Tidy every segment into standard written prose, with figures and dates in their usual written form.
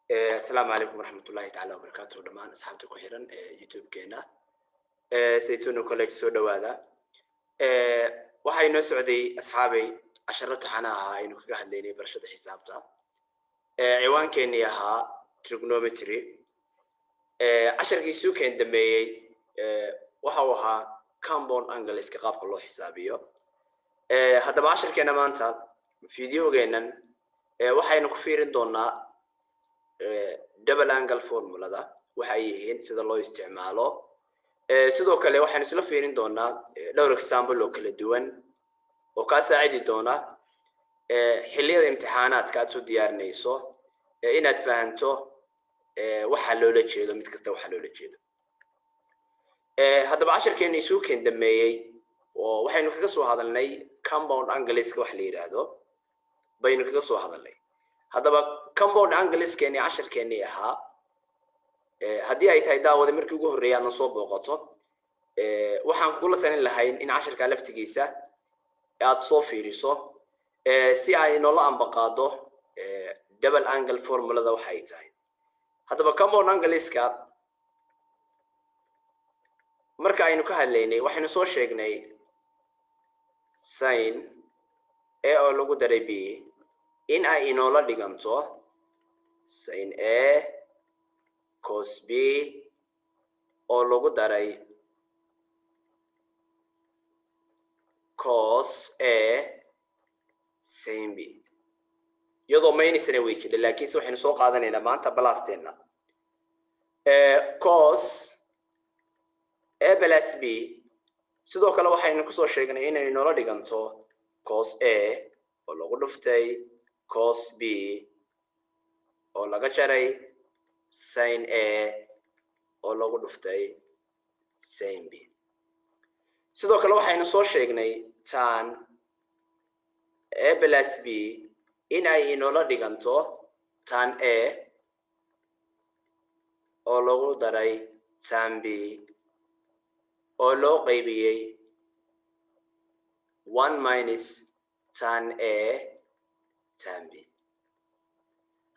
Asalaamu calaykum waraxmatullaahi tacaala wabarakaatuh dhammaan asxaabta ku xiran ee YouTube-keena Saytuno College, soo dhawaada. Waxaa inoo socday, asxaabay, casharo taxana ahaa aynu kaga hadlaynay barashada xisaabta, ciwaankeenii ahaa trigonometry. Casharkii suukeen dambeeyey waxa uu ahaa compound angleska, qaabka loo xisaabiyo. Haddaba casharkeena maanta, videogeenan, waxaynu ku fiirin doonaa double angle formulada waxa ay yihiin, sida loo isticmaalo. Sidoo kale waxaynu isla fiirin doonaa dhowr example oo kala duwan oo kaa saacidi doona xilliyada imtixaanaadka aad soo diyaarinayso inaad fahanto waxa loola jeedo mid kasta, waxa loola jeedo. Haddaba casharkeena isugu keen dambeeyey oo waxaynu kaga soo hadalnay compound angleska wax la yidhaahdo baynu kaga soo hadalnay. Haddaba compound angleskeeni casharkeenii ahaa, haddii ay tahay, daawada, markii ugu horreeyay aadna soo booqato, waxaan kugula talin lahayn in casharkaa laftigiisa aad soo fiiriso si ay noola ambaqaado double angle formulada waxa ay tahay. Haddaba compound angleska marka aynu ka hadlaynay, waxaynu soo sheegnay sin A oo lagu daray B in ay inoola dhiganto sin A cos B oo lagu daray cos A sin B, iyadoo minusna way jira, laakiinse waxaynu soo qaadanaynaa maanta plusteena. Cos A plus B sidoo kale waxaynu kusoo sheegnay inay inoola dhiganto cos A oo lagu dhuftay cos B oo laga jaray sin A oo lagu dhuftay sin B. Sidoo kale waxaynu soo sheegnay tan A plus B in ay inoola dhiganto tan A oo lagu daray tan B oo loo qaybiyey one minus tan A tan B.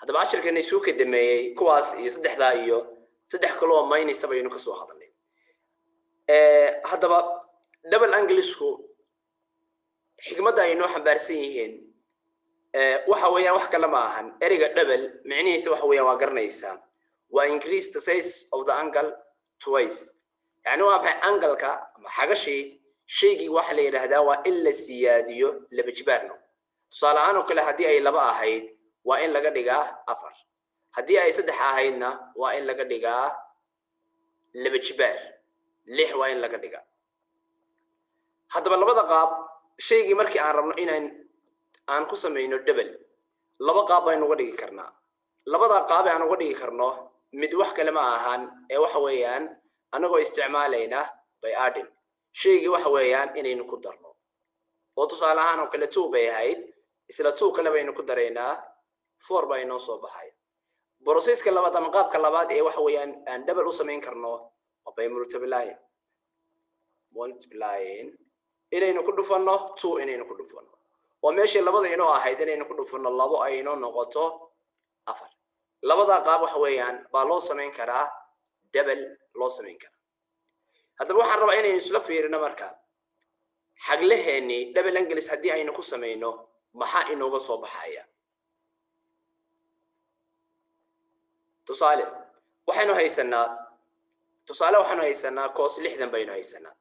Haddaba cashirkeena isuu ka dameeyey kuwaas iyo saddexdaa iyo saddex kaloo minusa baynu kasoo hadalnay. Haddaba double anglesku xikmadda ay noo xambaarsan yihiin waxa weeyaan wax kale ma ahan. Ereyga double micnihiisa waxa weeyaan waa garanaysaa, waa increase the size of the angle twice. Yani waa maxay? Angleka ama xagashii shaygii waxa la yidhaahdaa waa in la siyaadiyo laba jibaarno. Tusaale ahaan oo kale, haddii ay laba ahayd, waa in laga dhigaa afar. Haddii ay saddex ahaydna, waa in laga dhigaa laba jibaar, lix waa in laga dhigaa. Haddaba labada qaab shaygii markii aan rabno inaan aan ku samayno double, laba qaab baynu uga dhigi karnaa. Labada qaab ee aan uga dhigi karno mid wax kale ma ahan ee waxa weeyaan anagoo isticmaalayna by adding. Shaygii waxa weeyaan inaynu ku darno, oo tusaale ahaan oo kale two bay ahayd, isla two kale baynu ku daraynaa, four baa inoo soo baxay. Processka labaad ama qaabka labaad ee waxa weeyaan aan double u samayn karno waa by multiplying, inaynu ku dhufanno two, inaynu ku dhufanno oo meeshii labada inoo ahayd inaynu ku dhufanno labo, ay inoo noqoto afar. Labada qaab waxa weeyaan baa loo samayn karaa, double loo samayn karaa. Haddaba waxaan rabaa inaynu isla fiirino marka xaglaheennii double angles haddii aynu ku samayno, maxaa inooga soo baxaya? Tusaale waxaynu haysanaa, tusaale waxaynu haysanaa cos 60 baynu haysanaa.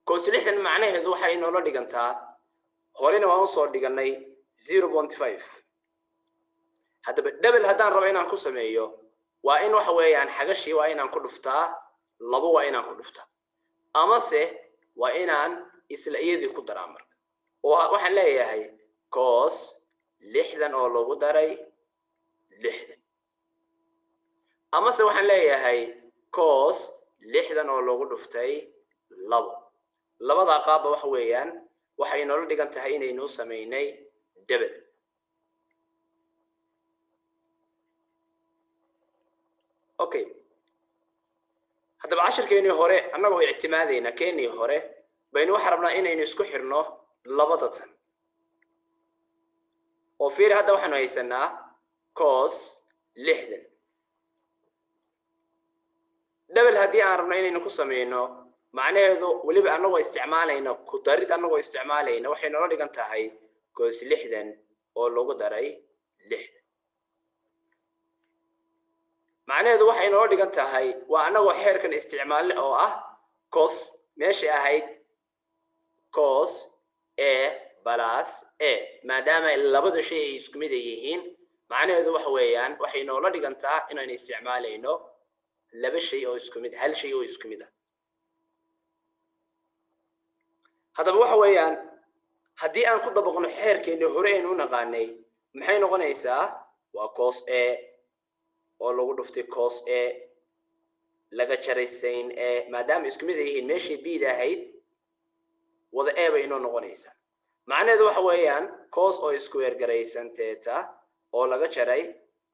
Cos 60 macnaheedu waxay inoola dhigantaa, horena waan usoo dhiganay, 0.5. Haddaba double haddaan rabo inaan ku sameeyo, waa in waxa weeyaan xagashii waa inaan ku dhuftaa labo, waa inaan ku dhuftaa, amase waa inaan isla iyadii ku daraa. Marka oo waxaan leeyahay cos 60 oo lagu daray 60, amase waxaan leeyahay cos 60 oo lagu dhuftay labo. Labadaa qaabba waxa weeyaan waxay inoola dhigan tahay inaynuu samaynay double. Okay, haddaba cashirkeenii hore annagoo ictimaadayna keenii hore baynu waxaa rabnaa inaynu isku xirno labada tan. Oo fiiri, hadda waxaanu haysanaa cos 60. Double haddii aan rabno inaynu ku sameyno, macnaheedu weliba annagoo isticmaalayna ku darid, annagoo isticmaalayna, waxay noola dhigan tahay cos 60 oo lagu daray 60. Macnaheedu waxay noola dhigan tahay waa annagoo xeerkan isticmaalne oo ah cos meeshay ahayd cos A plus A, maadaama labada shay ay isku mid ay yihiin. Macnaheedu waxa weeyaan waxay noola dhigantaa inaynu isticmaalayno laba shay oo isku mid, hal shay oo isku mid ah. Haddaba waxa weeyaan, haddii aan ku dabaqno xeerkeeni hore aynu u naqaanay, maxay noqonaysaa? Waa cos A oo lagu dhuftay cos A laga jaray sin A. Maadaama isku mid ay yihiin, meeshii B da ahayd wada A bay inoo noqonaysaa. Macnaheedu waxa weeyaan cos oo square garaysan theta oo laga jaray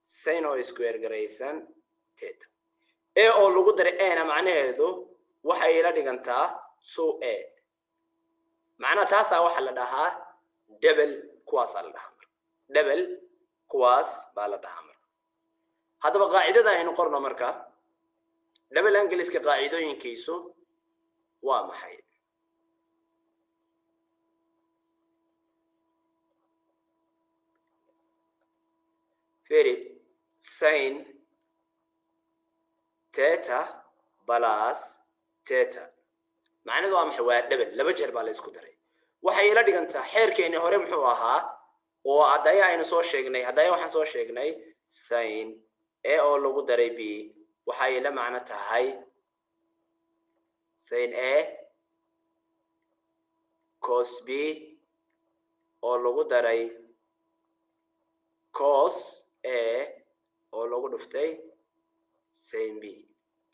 sin oo square garaysan theta. A oo lagu daray A na macnaheedu waxay ila dhigantaa 2A. Macnaha taasaa waxaa la dhahaa double, kuwaasaa la dhahaa marka double, kuwaas baa la dhahaa marka. Haddaba qaacidada aynu qorno marka, double angleska qaacidooyinkiisu waa maxay? Firi, sin theta plus theta macnaheedu waa maxay? Waa double, laba jeer baa la isku daray. Waxay ila dhigantaa xeerkeeni hore muxuu ahaa oo haddaya aynu soo sheegnay? Haddaya waxaan soo sheegnay sin A oo lagu daray B waxay la macno tahay sin A cos B oo lagu daray cos A oo lagu dhuftay sin B.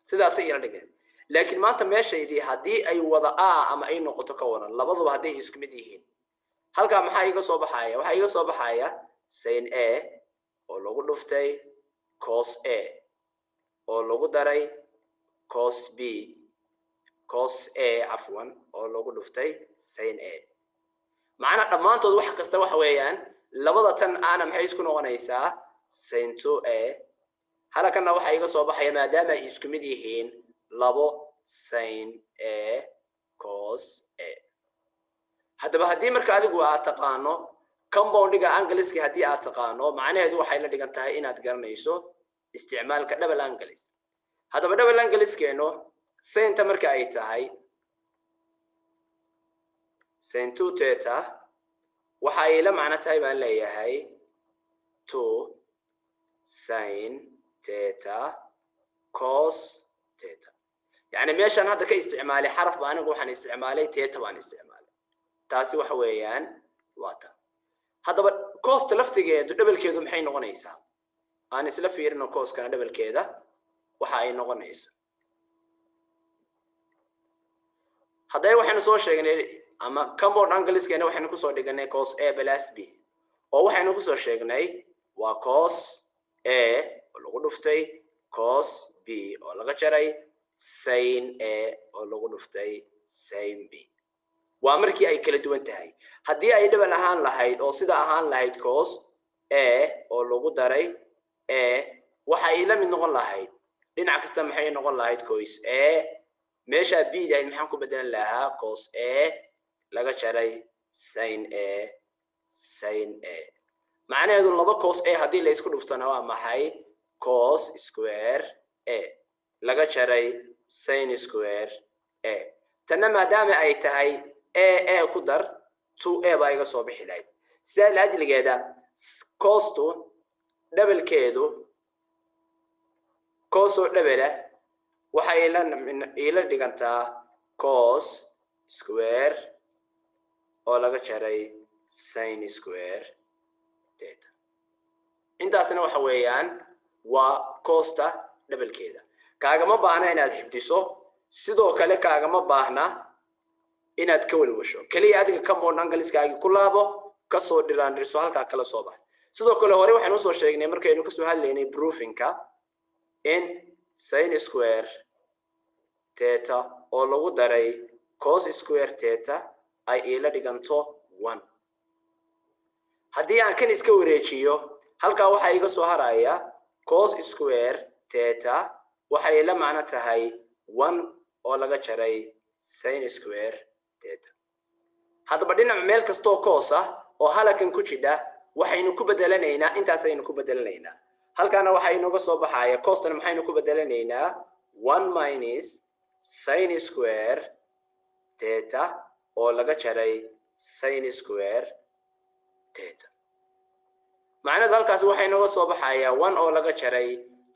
Sidaasay ila dhigeen. Laakiin maanta meeshaydii haddii ay wada A ama ay noqoto, ka waran labaduba hadday isku mid yihiin? Halkaa maxaa iga soo baxaya? Waxaa iga soo baxaya sin A oo lagu dhuftay cos A oo lagu daray cos B, cos A cafwan, oo lagu dhuftay sin A. Macnaa dhammaantood wax kasta waxa weeyaan labada tan ana maxay isku noqonaysaa? Sin 2A. Halkanna waxaa iga soo baxaya, maadaama ay isku mid yihiin, labo sin A cos A. Haddaba haddii marka adigu aad taqaano compoundiga angleska, haddii aad taqaano, macnaheedu waxay la dhigan tahay inaad garanayso isticmaalka double angles. Haddaba double angleskeeno, sinta marka ay tahay sin two theta, waxa ay la macno tahay baan leeyahay two sin theta cos theta. Yani meeshaan hadda ka isticmaalay xaraf ba, anigu waxaan isticmaalay theta baan isticmaalay. Taasi waxa weeyaan waa ta. Haddaba costa laftigeedu doublekeedu maxay noqonaysaa? Aan isla fiirino coskana doublekeeda waxa ay noqonayso. Haddaba waxaynu soo sheegnay ama compound angleskeena waxaynu kusoo dhiganay cos A plus B, oo waxaynu kusoo sheegnay waa cos A oo lagu dhuftay cos B oo laga jaray sin A oo lagu dhuftay sin B. Waa markii ay kala duwan tahay. Haddii ay double ahaan lahayd oo sida ahaan lahayd cos A oo lagu daray A, waxa ay la mid noqon lahayd dhinac kasta maxay noqon lahayd? Cos A. Meeshaa B dahayd maxaan ku bedelan lahaa? Cos A laga jaray sin A sin A. Macnaheedu laba cos A haddii la isku dhuftona waa maxay? Cos square A laga jaray sin square A. Tanna maadaama ay tahay A A ku dar, 2A baa iga soo bixi lahayd. Sidaa laajligeeda costu doublekeedu, cos oo double ah, waxay ila dhigantaa cos square oo laga jaray sin square theta. Intaasna waxa weeyaan waa costa doublekeeda. Kaagama baahna inaad xifdiso, sidoo kale kaagama baahna inaad ka welwasho. Keliya adiga compound angleskaagi ku laabo, kasoo dhiraandhirso, halkaa kala soo bax. Sidoo kale hore waxaynu usoo sheegnay markaynu kasoo hadlaynay proofinka in sin square theta oo lagu daray cos square theta ay iila dhiganto 1. Haddii aan kan iska wareejiyo, halkaa waxaa iga soo haraya Cos square theta waxay la macno tahay 1 oo laga jaray sin square theta. Haddaba dhinac meel kastoo cos ah oo halakan ku jidha waxaynu ku bedelanaynaa intaas aynu ku bedelanaynaa. Halkaana waxaa inooga soo baxaya costana maxaynu ku bedelanaynaa? 1 minus sin square theta oo laga jaray sin square theta. Macnadu halkaas waxaa inooga soo baxaya 1 oo laga jaray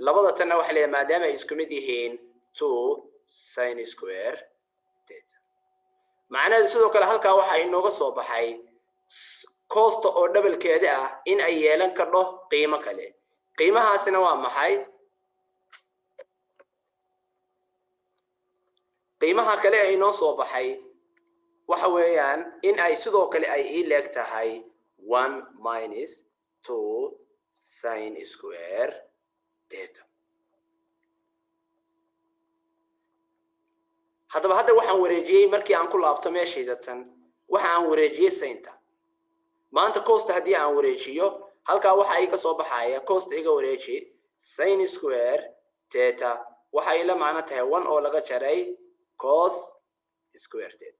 labada tanna waxa leeyahay, maadaama ay isku mid yihiin, 2 sin square theta. Macnaheedu sidoo kale halkaa waxaa inooga soo baxay costa oo doublekeeda ah in ay yeelan kardho qiimo kale. Qiimahaasina waa maxay? Qiimaha kale ee inoo soo baxay waxa weeyaan in ay sidoo kale ay ii leeg tahay 1 minus 2 sin square theta. Haddaba hadda waxaan wareejiyey, markii aan ku laabto meeshayda tan, waxa aan wareejiyey saynta. Maanta costa haddii aan wareejiyo, halkaa waxa iga soo baxaya, costa iga wareeji, sin square theta waxa ay la macno tahay 1 oo laga jaray cos square theta.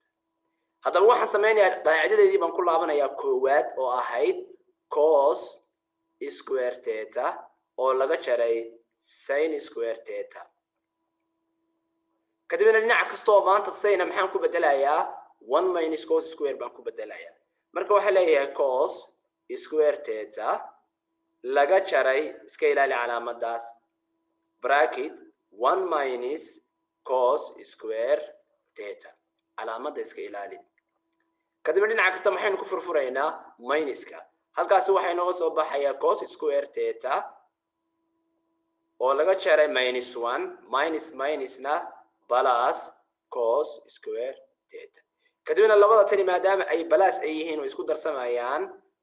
Haddaba waxaan sameynayaa qaacidadeedii baan ku laabanayaa koowaad oo ahayd cos square theta oo laga jaray sin square theta. Kadibna dhinac kastoo maanta sayna maxaan ku bedelayaa? 1 minus cos square baan ku bedelayaa. Marka waxaa leeyahay cos square theta laga jaray, iska ilaali calaamadaas, bracket 1 minus cos square theta, calaamadda iska ilaali. Kadibna dhinaca kasta maxaynu ku furfuraynaa? Minuska. Halkaasi waxaa inooga soo baxayaa cos square theta oo laga jaray minus 1, minus minusna plus cos square theta. Kadibna labada tani maadaama ay plus ay yihiin way isku darsamayaan,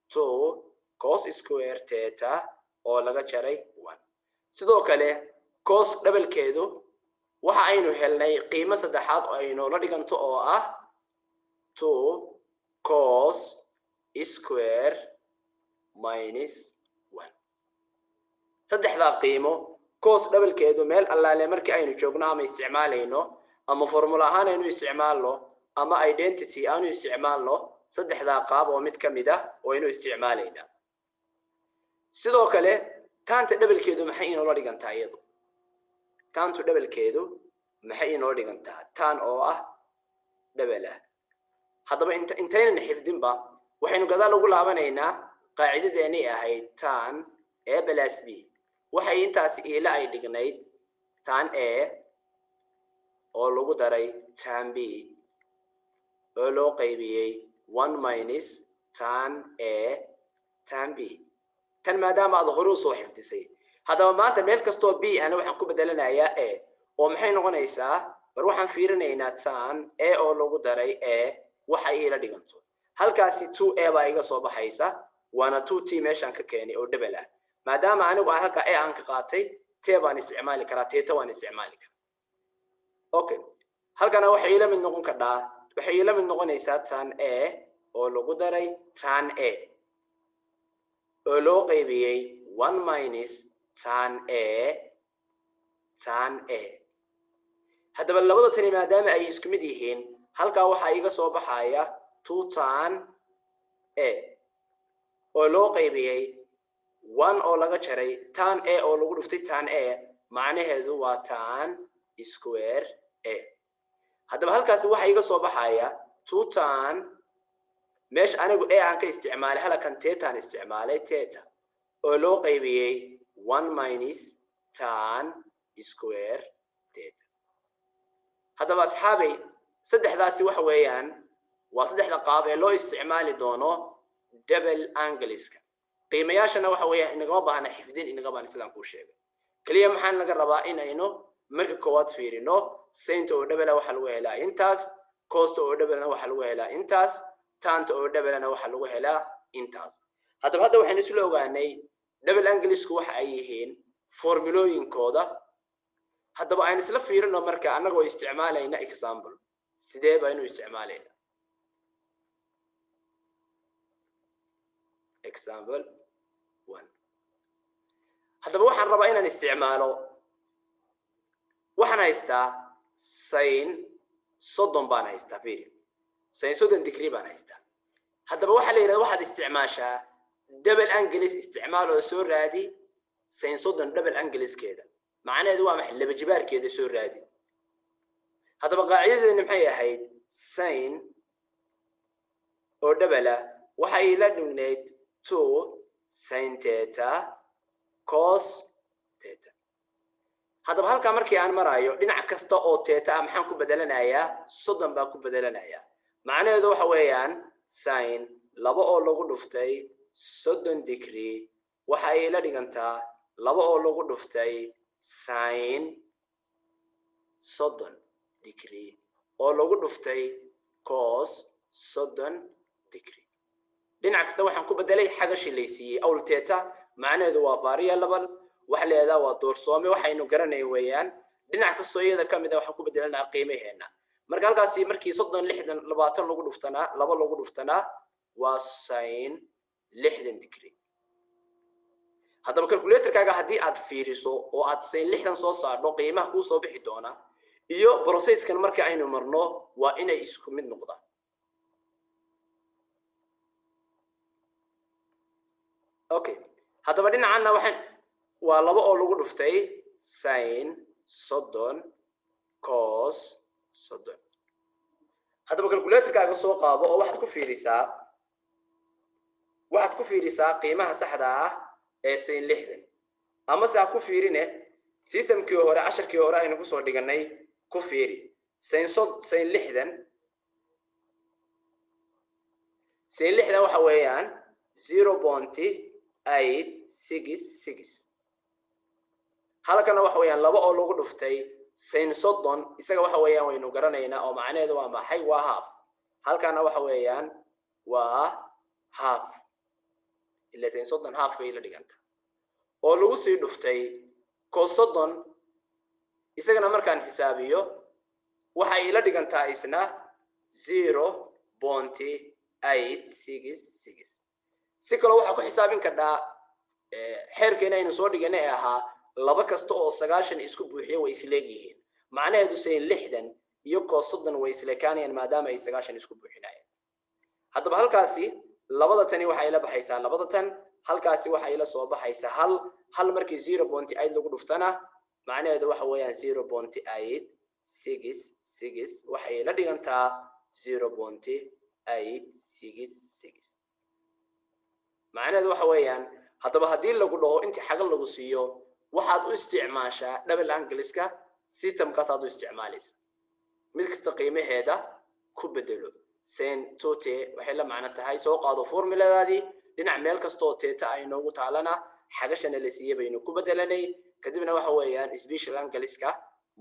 2 cos square theta oo laga jaray 1. Sidoo kale cos doublekeedu waxa aynu helnay qiimo saddexaad oo ay noola dhiganto oo ah 2 cos square minus 1. Saddexdaa qiimo cos doublekeedu meel allaale markii aynu joogno ama isticmaalayno, ama formula ahaan aynu isticmaalno ama identity aanu isticmaalno, saddexdaa qaab oo mid ka mid ah oo aynu isticmaalaynaa. Sidoo kale tanta doublekeedu maxay inoola dhigantaa iyadu? Tantu doublekeedu maxay inoola dhigantaa? Tan oo ah double ah. Haddaba intaynan xifdinba waxaynu gadaal ugu laabanaynaa qaacidadeenay ahayd tan a plus b. Waxay intaasi iila ay dhignayd tan a oo lagu daray tan b oo loo qaybiyey 1 minus tan a tan b. Tan maadaama aad hore usoo xifdisay, haddaba maanta meel kastoo b ana waxaan ku bedelanayaa a, oo maxay noqonaysaa? Bar waxaan fiirinaynaa tan a oo lagu daray a waxa iila dhiganto. Halkaasi 2 a baa iga soo baxaysa, waana 2 t meeshaan ka keenay oo double ah. Maadaama anigu aan halkaa a aan ka qaatay, t baan isticmaali karaa, theta waan isticmaali karaa. Okay, halkana waxay ila mid noqon kardhaa, waxay ila mid noqonaysaa tan a oo lagu daray tan a oo loo qaybiyey 1 minus tan a tan a. Haddaba labada tani maadaama ay isku mid yihiin, halkaa waxaa iga soo baxaya 2 tan a oo loo qaybiyey 1 oo laga jaray tan a oo lagu dhuftay tan a, macnaheedu waa tan square a. Haddaba halkaasi waxaa iga soo baxaya 2 tan, meesha anigu a aan ka isticmaalay halkan thetaan isticmaalay, theta oo loo qaybiyey 1 minus tan square theta. Haddaba asxaabay, saddexdaasi waxa weeyaan waa saddexda qaab ee loo isticmaali doono double angleska. Qiimayaashana waxa weeyaan inagama baahna xifdin, inaga baahna. Sidaan kuu sheegay keliya maxaan laga rabaa in aynu marka koowaad fiirino sinta oo double waxaa lagu helaa intaas, costa oo doublena waxaa lagu helaa intaas, tanta oo doublena waxaa lagu helaa intaas. Haddaba hadda waxaynu isla ogaanay double anglesku waxa ay yihiin, formulooyinkooda. Haddaba aynu isla fiirino marka annagoo isticmaalayna example. Sidee baynu isticmaalaynaa example 1? Haddaba Haddaba waxaan rabaa inaan isticmaalo, waxaan haystaa sin 30 baan haystaa. Fiiri, sin 30 degree baan haystaa. Haddaba waxaa la yidhahda waxaad isticmaashaa double angles, isticmaal oo soo raadi sin 30 double angleskeeda. Macnaheedu waa maxay? Laba jibaarkeeda soo raadi. Haddaba qaacidadeena maxay ahayd? Sin oo double ah waxay la dhignayd two sin theta cos theta. Haddaba halkaa markii aan marayo, dhinac kasta oo theta ah maxaan ku bedelanayaa? 30 baan ku bedelanayaa. Macnaheedu waxa weeyaan sin laba oo lagu dhuftay 30 degree waxa ay la dhigantaa laba oo lagu dhuftay sin 30 degree oo lagu dhuftay cos 30 degree. Dhinac kasta waxaan ku bedelay xagashii laysiiyey awl theta. Macnaheedu waa variable, waxa la yidhahdaa waa doorsoome, waxaynu garanayn weeyaan. Dhinac kastoo iyada ka mid a waxaan ku bedelanaa qiimaheena. Marka halkaasi markii 30, 60, 20 lagu dhuftanaa, laba lagu dhuftanaa, waa sin 60 degree. Haddaba calculatorkaaga haddii aad fiiriso oo aad sin 60 soo saarno, qiimaha kuu soo bixi doona iyo processkan marka aynu marno waa inay isku mid noqdaan. Okay, haddaba dhinacanna waxaan waa laba oo lagu dhuftay sin 30 cos 30. Haddaba calculatorkaaga soo qaado oo waxaad ku fiirisaa qiimaha saxda ah ee sin 60, ama se ha ku fiirine, systemkii hore, casharkii hore aynu kusoo dhiganay ku fiiri. Sin 60, sin 60 waxa weeyaan 0.866. Halkana waxa weeyaan laba oo lagu dhuftay sin 30. Isaga waxa weeyaan waynu garanaynaa oo macnaheedu waa maxay? Waa half. Halkana waxa weeyaan waa half, ila sin 30 half bay la dhiganta, oo lagu sii dhuftay cos 30. Isagana markaan xisaabiyo waxay ila dhigantaa isna 0.866. Si kaloo waxaa ku xisaabin kardhaa xeerkeena aynu soo dhiganay ee ahaa laba kasta oo 90 isku buuxiya way isleegyihiin. Macnaheedu sin 60 iyo cos 30 way isleekaanayaan maadaama ay 90 isku buuxinayaan. Haddaba halkaasi labada tani waxay la baxaysaa labada tan, halkaasi waxay la soo baxaysaa hal hal. Markii 0.8 lagu dhuftana, macnaheedu waxa weeyaan 0.866 waxay la dhigantaa 0.866. Macnaheedu waxa weeyaan, haddaba haddii lagu dhaho intii xagal lagu siiyo waxaad u isticmaashaa double angleska, systemkaas aad u isticmaalaysa, mid kasta qiimaheeda ku bedelo. Sin two theta waxay la macno tahay soo qaado formuladaadii, dhinac meel kasta oo theta ay noogu taalana xagashana la siiyey baynu ku bedelanay. Kadibna waxa weeyaan special angleska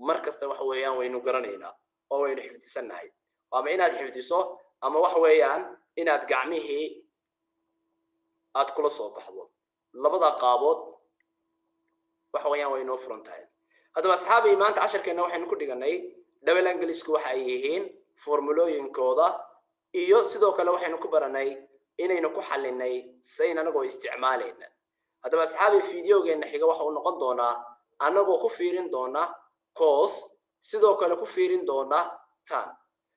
mar kasta waxa weeyaan waynu garanaynaa oo waynu xifdisannahay. Ama inaad xifdiso ama waxa weeyaan inaad gacmihii aad kula soo baxdo, labada qaabood waxa weeyaan way inoo furan tahay. Haddaba asxaabii, maanta casharkeenna waxaynu ku dhiganay double anglesku waxa ay yihiin, formulooyinkooda, iyo sidoo kale waxaynu ku baranay inaynu ku xalinay sayn anagoo isticmaalayna. Haddaba asxaabii, videogeenna xiga waxa uu noqon doonaa anagoo ku fiirin doona cos, sidoo kale ku fiirin doona tan,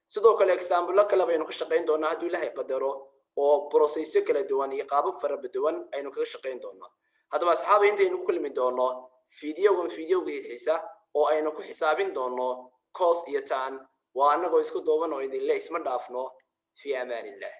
sidoo kale example kale baynu ka shaqayn doonaa hadduu Ilaahay qadaro, oo processyo kala duwan iyo qaabab fara duwan aynu kaga shaqayn doonaa. Haddaba asxaabi, intaynu ku kulmi doono videogan videogii xiisa oo aynu ku xisaabin doono cos iyo tan, waa anagoo isku duuban oo idinle isma dhaafno. Fi amaan illah.